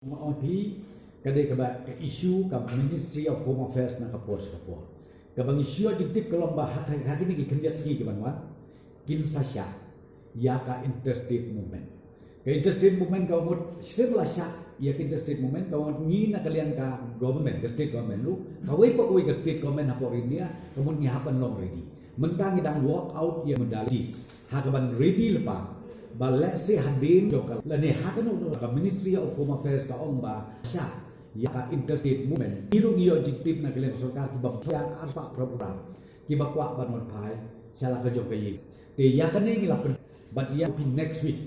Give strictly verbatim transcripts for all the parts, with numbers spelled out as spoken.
Nga ong phi, ka dei kaba ka issue ka Ministry of Home Affairs na ka por sha ka por. Kaba ngi shu ïoh jingtip ka long ba ha, ha kine ki khyndiat sngi ki ban wan, kin sa shah ïa ka interstate movement. Ka interstate movement ka mut shisien la shah ïa ka interstate movement, ka mut ngi na ka liang ka government, ka state government ruh, kawei pa kawei ka state government hapoh India, ka mut ngi hap ban long ready. Mynta ngi dang work out ïa modalities ha ka ban ready lypa, ba lehse hadien jong ka, lane ha kano ka Ministry of Home Affairs ka ong ba shah ïa ka interstate movement, ngi ruh ngi ïoh jingtip na ka liang ka sorkar kiba ïa arpah program kiba kwah ban wan phai sha la ka jong ka ïing. Te ïa kane ngi la pyn, bad ïa phi next week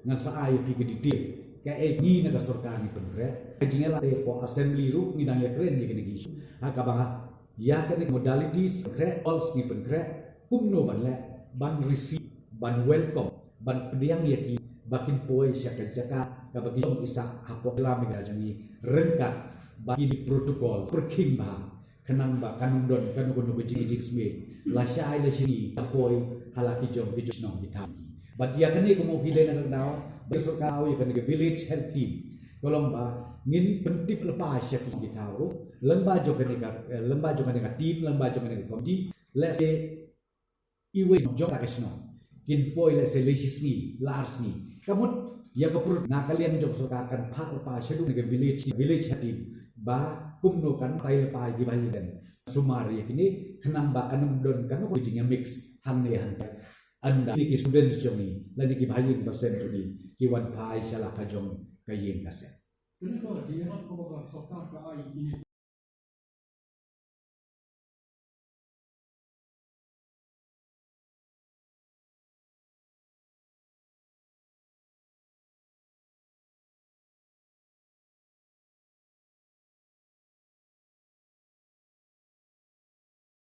ngan sa ai ïa phi ka detail kaei ngi na ka sorkar ngi pynkhreh. Ka jingïalang hapoh assembly ruh ngi dang ïakren ïa kane ka issue, ha kaba ïa kane modalities pynkhreh, halls ngi pynkhreh, kumno ban leh ban receive, ban welcome, ban pdiang ïa ki ba kin poi sha ka jaka kaba ki jong ki sah hapoh la mynta jong ngi, ryngkat bad ki protocol pyrkhing bha, khnang ba kan ym don kano kano ka jing, jingsmit, la shai la shini, la poi ha la ki jong ki jong shnong ki thaw. Bad ïa kane kumno ki dei na ka daw ba ka sorkar ïa kane ka village health team, ka long ba ngin pyntip lypa sha ki jong ki thaw ruh, lyngba jong kane ka, eh, lyngba jong kane ka team, lyngba jong kane ka committee. Lehse iwei jong la ka shnong kin poi lehse lai shi sngi, lai ar sngi. Ka mut ïa ka prot na ka liang jong sorkar kan phah lypa shaduh na ka village, village health team, ba kumno kan batai lypa ïa ki ba ïa den sumar ïa kine, khnang ba kan ym don kano ka jingïamix hangne hangtai. Ynda kine ki students jong ngi lane ki ba ïing ba sem jong ngi ki wan phai sha la ka jong ka ïing ka sem. Kane ka jingïarap kaba ka sorkar ka ai ïa kine.